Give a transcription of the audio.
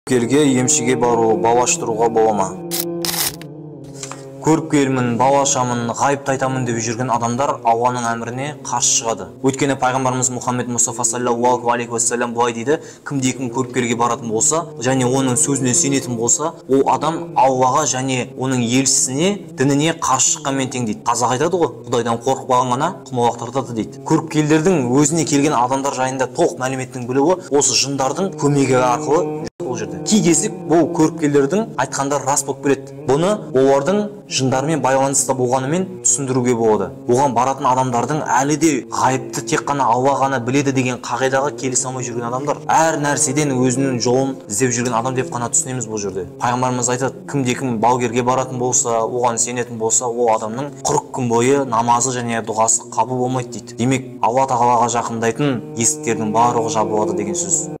Көріпкелге, емшіге бару, бал аштыруға бола ма? Көріпкелмін, бал ашамын, ғайыпты айтамын деп жүрген адамдар Алланың әміріне қарсы шығады. Өйткені пайғамбарымыз Мұхаммед Мұстафа саллаллаху алейхи уассалам былай дейді: кімде кім көріпкелге баратын болса және оның сөзіне сенетін болса, ол адам Аллаға және оның елшісіне, дініне қарсы шыққанмен тең дейді. Қазақ айтады ғой, Құдайдан қорықпаған ғана құмалақ тартады дейді. Көріпкелдердің өзіне келген адамдар жайында толық мәліметтің білуі осы жындардың көмегі арқылы ол жерде. Кей кезде бұл көріпкелдердің айтқандары рас болып келеді. Бұны олардың жындармен байланыста болғанымен түсіндіруге болады. Оған баратын адамдардың әлі де ғайыпты тек қана Алла ғана біледі деген қағидаға келісе алмай жүрген адамдар. Әр нәрседен өзінің жолын іздеп жүрген адам деп қана түсінеміз бұл жерде. Пайғамбарымыз айтады, кімде кім балгерге баратын болса, оған сенетін болса, ол адамның 40 күн бойы намазы және дұғасы қабыл болмайды дейді. Демек, Алла тағалаға жақындайтын есіктердің барлығы жабылады деген сөз.